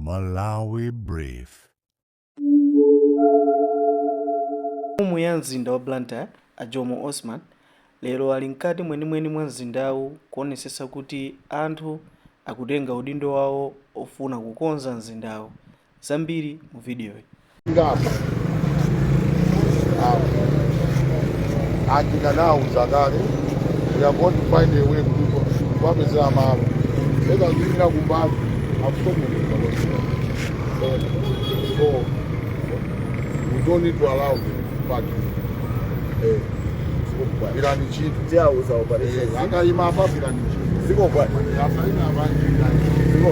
Malawi Brief. Mfumu ya mzinda wa Blantyre, a Jomo Osman, lero ali mkati mwenimweni mwa mzindawu kuonetsetsa kuti anthu akutenga udindo wawo ofuna kukonza mzindawu. Zambiri mu vidiyoyi. Ngapo atika nauza kale, we are going to find a way kuti kuwapezera malo eka kuimira kumbali akusomuka. So we don't need to allow them to park. Gwirani ntchito. Tiauza operation. Akayima apa, gwirani ntchito. Ziko bwana. Asaina apa njira. Ziko.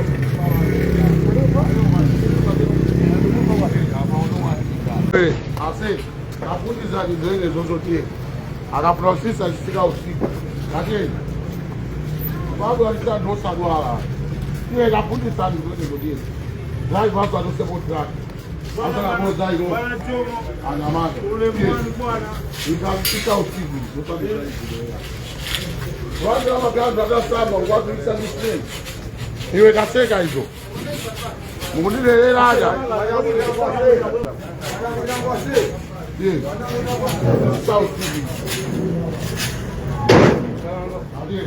Ase kafundisa zene zozotie akaprocesa zifika usiku lakini babu alisa nosadwala tiye kafundisa zene zotie drive aso atosepo truck asakaboza ilo anyamata ikafika usiku zosadwala watu amagazi akasamba ukwatuisa ndisini iwe kaseka izo mukundilereraja. Yeah. South TV. Ade.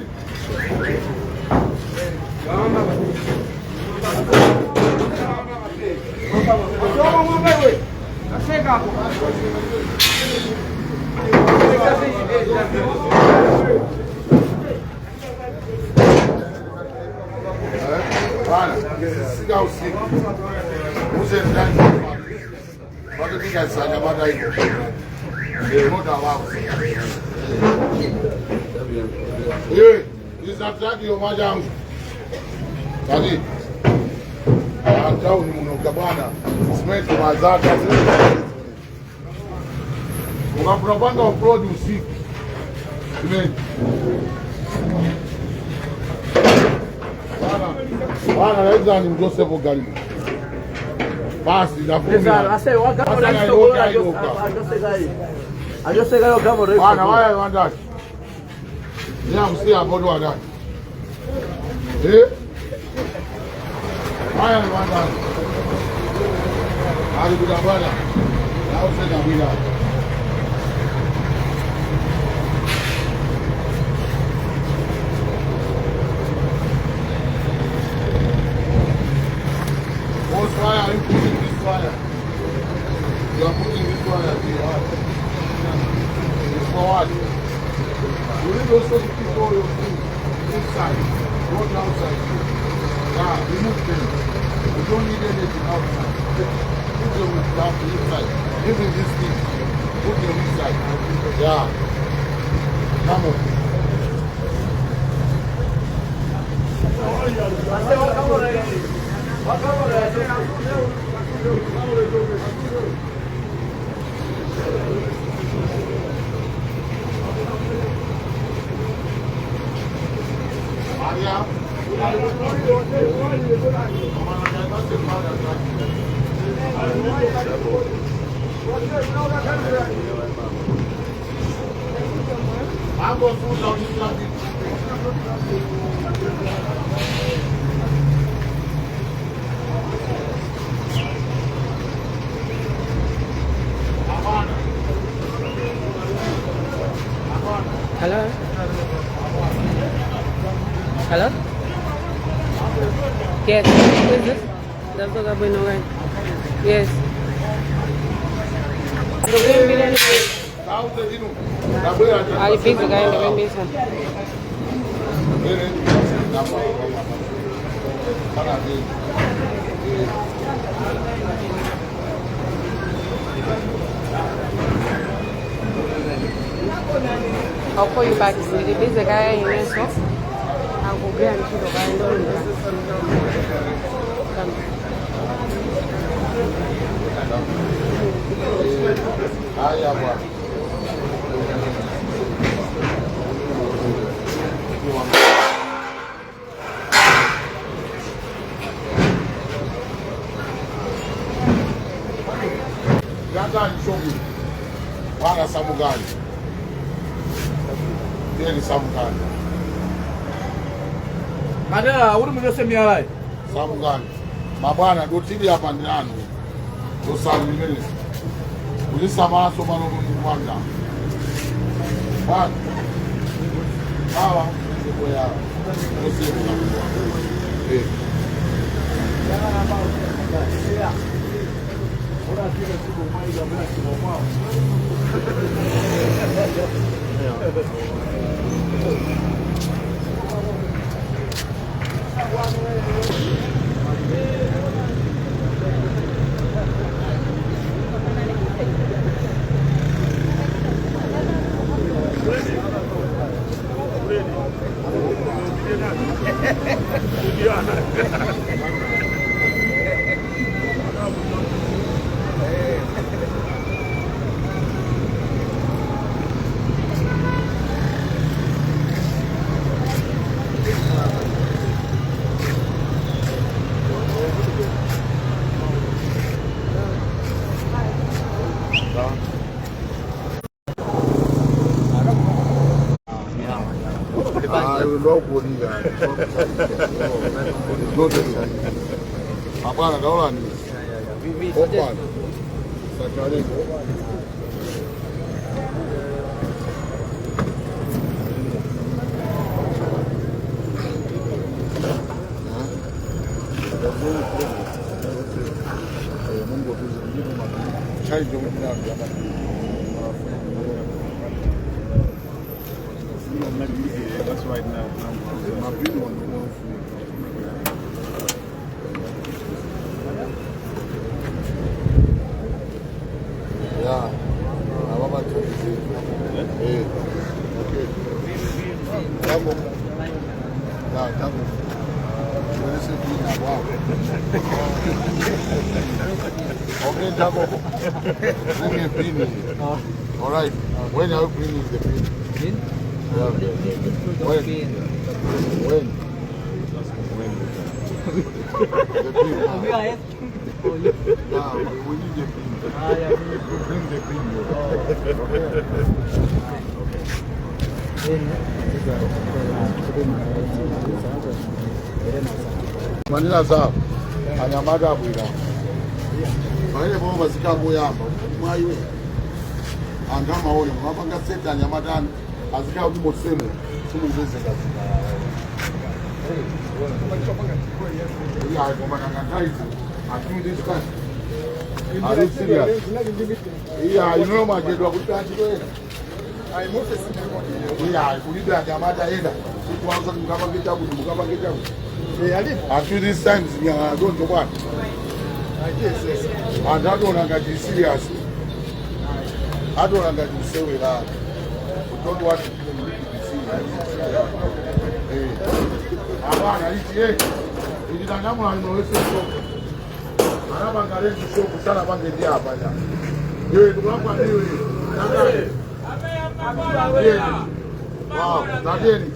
Bana, sika usiku. Uze ndani. Bakifika sana baada hiyo. Muda wao. Eh, izataki yo majangu. Kani. Town muno bwana. Simenti mazaka. Ukafuna panga offroad usiku. Simenti. Bwana, bwana naweza ni Joseph Galimu. Basi ndafuna. Bwana waya wandaki. Ya msia bodo wandaki. Eh? Waya wandaki. Ali kuda bwana. Na usenda bila. What wire are you putting this wire? You are putting this wire here. It's for what? You need also to put all your things inside, not outside. Yeah, remove them. You don't need anything outside. Put them down inside. Even this thing, put them inside. Yeah. Come on. Maria. Hello? Hello? Yes. Who is this? That's what I'm going. Yes. Ali busy guy in the busy. I'll call you back. The busy guy in so I'll go get and Come. Haya bwana. Gata shogu. Bwana samugani. Teni samugani. Madala, uri munyose miyalai. Samugani. Mabwana dotili apa ndi anu. Tosali limene. Kuzisamalaso pano kumwanga. Bwana. Hawa seko ya. Oseko na. Eh. Hapana, naona ni open. Saturday. Mungu atuzijibu chai ndio mimi. That's right now. Yeah. Okay. Tango. Yeah, tango. Okay, tango. Bring a pin. All right. When are you bringing the pin? Pin? Yeah. When? When? The pin. We are asking for you. Yeah, we need the pin. Ah, yeah. You bring the pin. Okay. Manila za anyamata abwira. Pamene pomwe pazikakuyamba mwayiwe anthu amaona mukapanga seti anyamata anu azikhala kuti mosemo simukupezeka zina. Yeah, koma nangantaizi atu this time. Are you serious? Yeah, you know majedwa kuti achitoera. Yeah, kulibe anyamata ena. Kuwanza mukapange chakuti mukapange chakuti. Atu this time don't bwana. Anthu ationa ngati serious. Ationa ngati usewera. We don't want to be serious. Eh. Abana ichi eh. Ichitanyamula lino shop. Anapanga renji shop sana pange ndi apa ya. Iwe ndikulamba ndiwe. Nangani. Wow, tateni.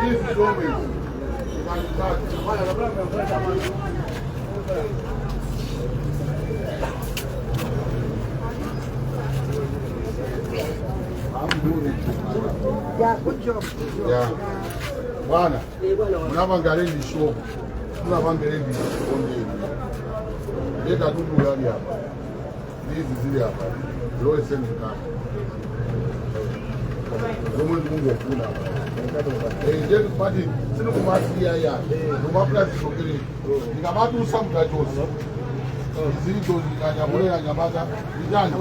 This is always. I'm doing it. Yeah, good job. Yeah. Bwana. Munapanga rendi shop. Munapanga rendi ondeni. Leta tundu yali hapa. Hizi zile hapa. Ziloweseni ndani. Zomwe ndikungofuna hapa. Eh, ndio pati sinokumasiya ya. Ndumapula zisokere. Ndikamatusa mutachose. Zito ndikanyamulera nyamata. Ndijani.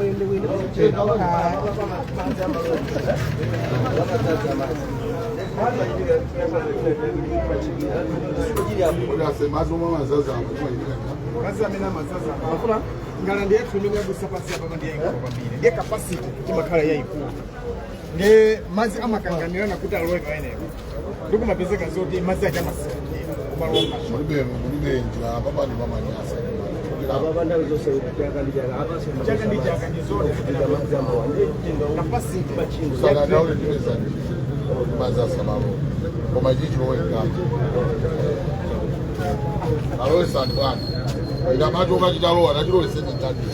Ngala ndiye tumene busapasi apa ndiye kwambiri ndiye capacity timakhala yayikulu nge mazi amakanganirana kuti alowe kaeneko ndikumapezeka zoti mazi acha masikira kumalonga Mulibe njira apa pali pamanyasa. Chaka ndi chaka ndi zoti capacity Usakadaule tipeza mazasa malo. Koma ichi chilowe mkati. Alowesani bwana. Ikamatoka chitalowa tachiloweseni mkati.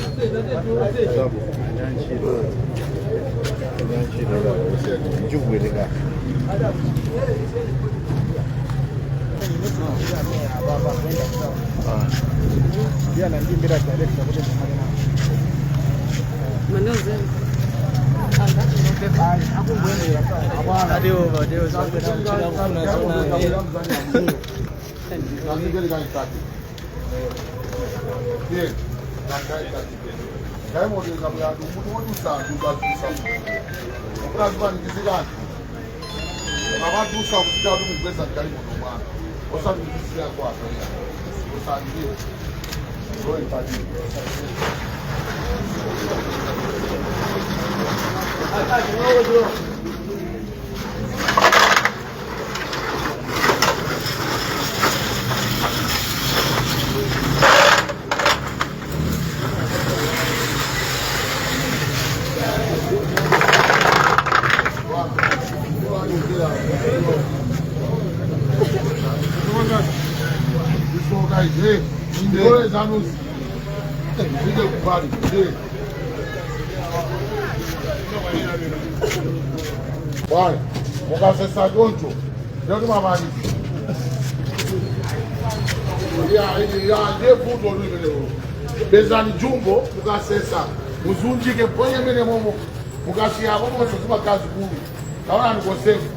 Ndiye anandiimbira director kuti ndikhale nawo. Manozeni. Bwana, mukasesa choncho ndiyoti mamaliza. Ya, ya, ndiye fundo limenelo. Bezani jumbo mukasesa muzunjike ponye mene momo mukasiya momonso zimakazi kulu taona ndikosefu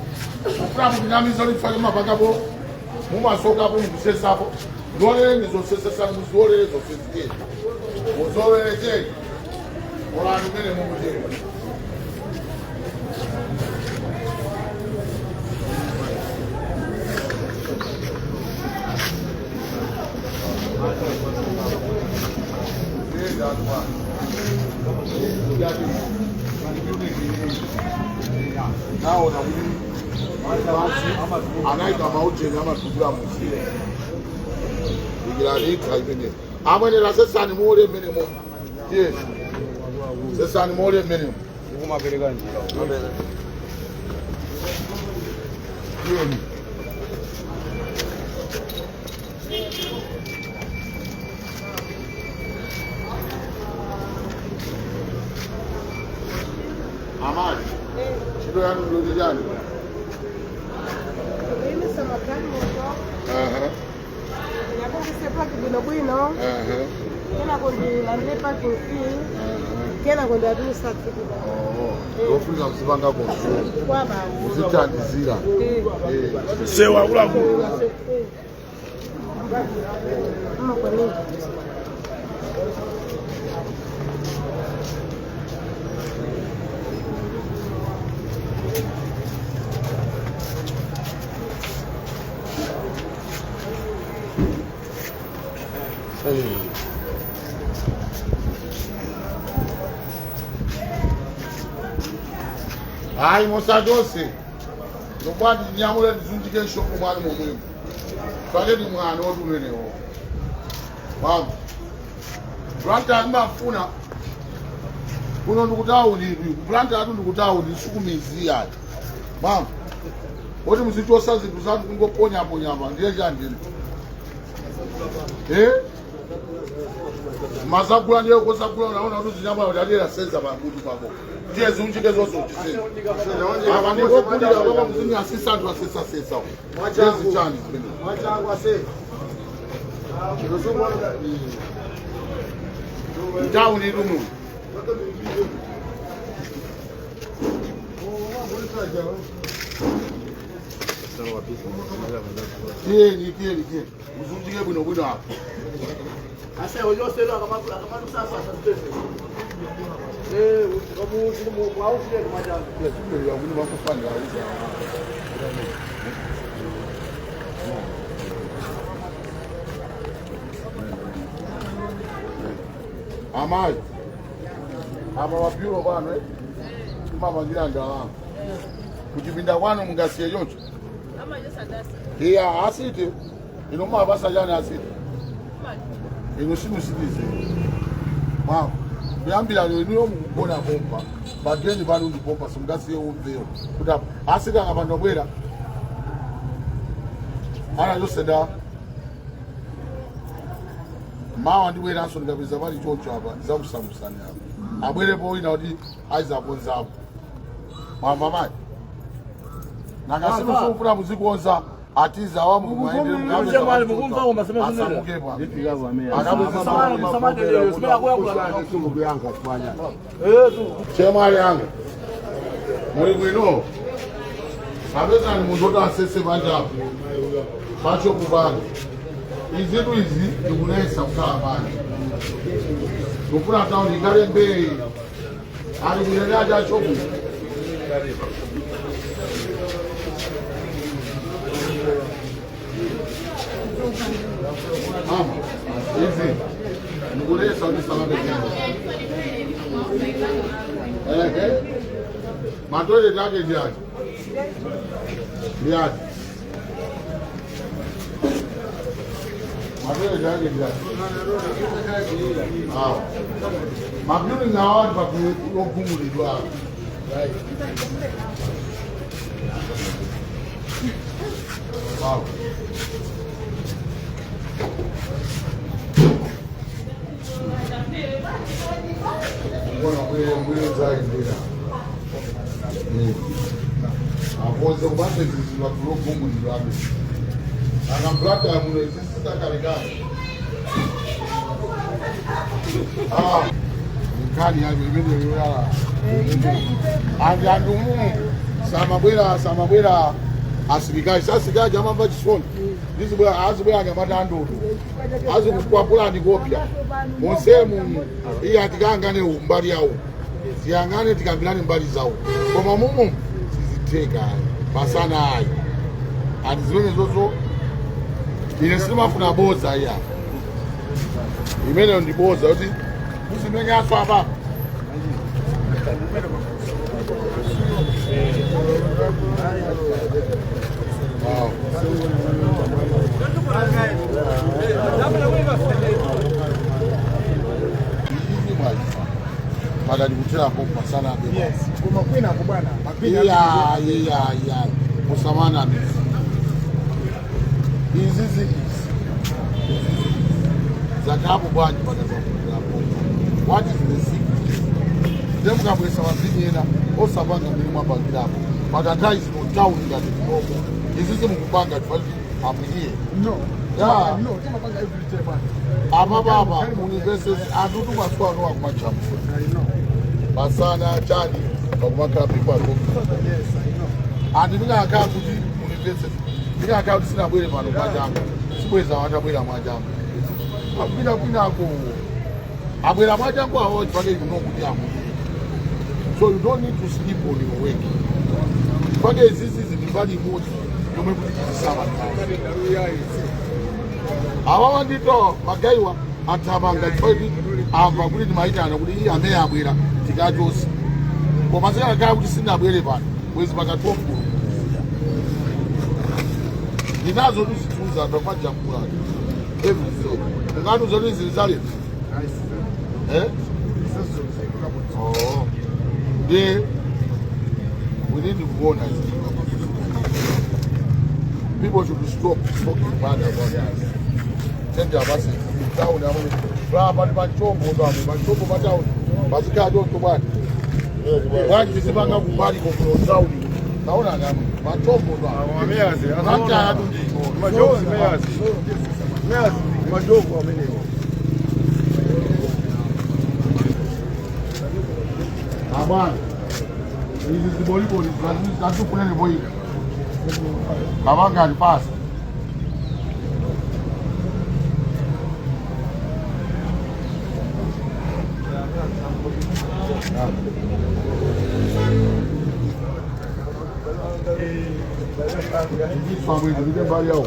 mufuna mukunyamiza lifake mapakapo mumasokapo mukusesapo ndiolere ndizosesesa muziolere zosesike muzolere chei olani mene momo chei. Naona kuti anaita maujeni amadubula musire ikiranika imene amwenera sesani muole mmene momo. Yes, sesani muole mmene momo. Yeni. Amali, ntchito yanu ndiloti chani? Kuyimisa magalimoto. Ndinakongese paki bwinobwino. Kenako ndilandire parking fee. Kenako ndiatulusa tikiti. Oh, lofunika muzipanga control. Kwa basi. Muzithandizira. Sewa kulaku. Amakwanira. Hayi musachose nokwati nyamule ndizunjike nshopu mwanu momwemo fakeni mwana woti umenewo wangu Blantyre ndimafuna kuno ndikutawuni Blantyre atu ndikutawuni sikumizi ati mama woti muzichosa zinthu zanu kungoponyaponyapa ndiye chandini masagula ndiye kosagula unaona kuti zinyamula kuti adera senza pamutu pako ndiye ziunjike zonse uchisenza apa ndikokulira papa muzinyasisa anthu asesasesa ndiye zichani zimene mtawuni idu muno. Tiyeni tiyeni tiyeni muzunjike bwinobwino apa. Amayi apa mapyulo pano timapangira ndalama kuchipinda kwanu mungasiye choncho iya asiti ino mumapasa chani asiti ino simusitize mwa kuyambira lero inuyo mukugona pompa pageni pano ndipompa simungasiye umvewo kuti apa asiti akapandobwera anachosenda mawa ndibweranso ndikapeza pali choncho apa ndizakusamusani apa abwerepo wina kuti aizakonzapo mwamva mayi nakasimusufuna muzikonza Atiza awa Mukumva. Chemwali yanga, muli bwino? Apezani munthu oti asese panjapo pachopu pano. Izitu izi ndikunesa kukhala panja, kufuna tauni ikhale mbee. Ali kunene achopu. Mama, izi ndikulesa kuti samapezeni. Ehe, matoilet ake ndiachi, ndiachi matoilet ake ndiachi awa. Mabuilding awa ndi pakugumulidwa awa. Wow. Mbona mwile mwile zaendera akoze kubatezizilwa kulogumulidwabe akamplata muno isisisakalekale. Nkhani yacho imene yoyala andi anthu mu samabwera, samabwera asilikali. Sasilikali amamva chisoni, ndizibwera, azibwera anyamata andodo, azikukwapulani kopya monsemu. Iye atikangane mbali yawo, tiyang'ane, tikambirane mbali zawo, koma mumu sizitheka masana ayi. Andi zimene zozo ine sindimafuna boza iya. Imeneyo ndi boza kuti muzimenyanso apapo. Wow. Izi mwaji pakati kutherapo masana abe. Yes, koma kwinako bwana mapina. Iya, iya, iya, musamana izizi izi zakapo bwanji pakazakutherapo. What is the secret? Ndemukabwesa mabhini ena osapanga mmene mwapangirapo pakanthawi zino tawuni ngati kunoko izizi mukupanga tifaliti apwiye. No. Yeah. No, timapanga every day bwana. Apa papa university anthu tumasuwa anowa kumachamula. I know. Masana chani pakumakhala people are talking. Yes, I know. Andi ndingakhala kuti university, ndingakhala kuti sinabwere pano mwachangu, sibweza watabwera mwachangu, akupita kwinako, abwera mwachangu awo chifake you know kuti amuyire. So you don't need to sleep on your work. Chifake izizi zili mbali imodzi yomwe kuti tizisama. Awawa ndito magayiwa athamanga chifukwa amva kuti timayitana kuti iye amene abwera tikachose, koma zikakhala kuti sinabwere pano bwezi pakati omgulu ndinazo tuzithunzi anthu akumajambula everything. Ungatiuza kuti zili zalero, eh? Oh. Ndi we need to kuona izi. People should stop talking bad about us. Change abasi town amwe bra pali pachombo ndo amwe pachombo pa town pazikhala choncho bwana bwanji tisipanga kumbali kokuno town. Taona namwe pachombo ndo amwe Blantyre ndino. Majozi meyazi. Meyazi majogo amenewo. Abwana, izi ziboliboli zatifunene boyika kabangani pasa. Ndifamwe ndite mbali yawo.